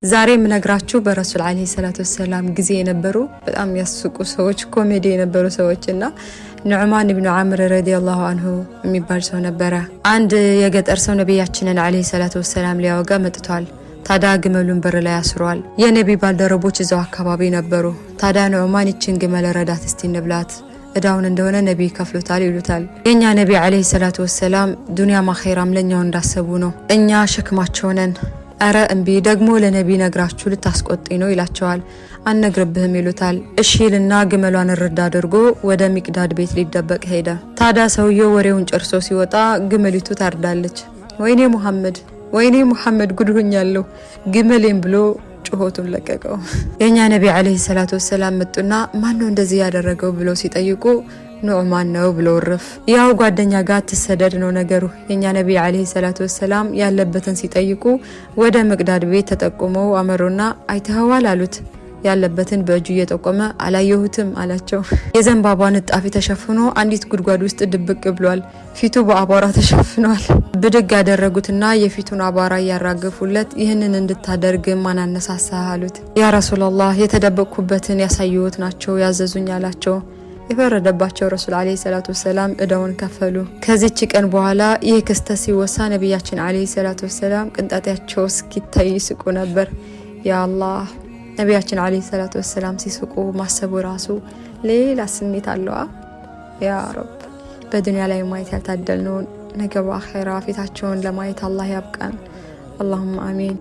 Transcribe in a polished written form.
ዛሬ የምነግራችሁ በረሱል ዓለይሂ ሰላቱ ወሰላም ጊዜ የነበሩ በጣም ያስቁ ሰዎች፣ ኮሜዲ የነበሩ ሰዎች እና ኑዕማን ብኑ ዓምር ረዲየላሁ አንሁ የሚባል ሰው ነበረ። አንድ የገጠር ሰው ነቢያችንን ዓለይሂ ሰላቱ ወሰላም ሊያወጋ መጥቷል። ታዳ ግመሉን በር ላይ አስሯል። የነቢ ባልደረቦች እዛው አካባቢ ነበሩ። ታዳ ኑዕማን ይችን ግመል ረዳት እስቲ እንብላት፣ እዳውን እንደሆነ ነቢ ይከፍሉታል ይሉታል። የእኛ ነቢ ዓለይሂ ሰላቱ ወሰላም ዱንያም አኼራም ለእኛው እንዳሰቡ ነው። እኛ ሸክማቸው ነን። እረ እምቢ ደግሞ ለነቢ ነግራችሁ ልታስቆጡኝ ነው ይላቸዋል። አንነግርብህም ይሉታል። እሺ ይልና ግመሏን እርድ አድርጎ ወደ ሚቅዳድ ቤት ሊደበቅ ሄደ። ታዳ ሰውየው ወሬውን ጨርሶ ሲወጣ ግመሊቱ ታርዳለች። ወይኔ ሙሐመድ፣ ወይኔ ሙሐመድ፣ ጉድ ሆኛለሁ ግመሌን ብሎ ጩኸቱን ለቀቀው። የእኛ ነቢ ዓለይሂ ሰላቱ ወሰላም መጡና ማን ነው እንደዚህ ያደረገው ብለው ሲጠይቁ ኑዕማን ነው ብሎ እርፍ። ያው ጓደኛ ጋር ትሰደድ ነው ነገሩ። የእኛ ነቢ ዓለይሂ ሰላቱ ወሰላም ያለበትን ሲጠይቁ ወደ ምቅዳድ ቤት ተጠቁመው አመሩና አይተኸዋል አሉት። ያለበትን በእጁ እየጠቆመ አላየሁትም አላቸው። የዘንባባ ንጣፊ ተሸፍኖ አንዲት ጉድጓድ ውስጥ ድብቅ ብሏል። ፊቱ በአቧራ ተሸፍኗል። ብድግ ያደረጉትና የፊቱን አቧራ እያራገፉለት ይህንን እንድታደርግ ማን አነሳሳህ አሉት። ያ ረሱላላህ፣ የተደበቅኩበትን ያሳየሁት ናቸው ያዘዙኝ አላቸው። የፈረደባቸው ረሱል ዓለይሂ ሰላቱ ወሰላም እዳውን ከፈሉ። ከዚች ቀን በኋላ ይህ ክስተት ሲወሳ ነቢያችን ዓለይሂ ሰላቱ ወሰላም ቅንጣጤያቸው እስኪታይ ይስቁ ነበር። ያ አላህ፣ ነቢያችን ዓለይሂ ሰላቱ ወሰላም ሲስቁ ማሰቡ ራሱ ሌላ ስሜት አለዋ። ያ ረብ፣ በዱንያ ላይ ማየት ያልታደልነውን ነገ በአኼራ ፊታቸውን ለማየት አላህ ያብቃን። አላሁማ አሚን።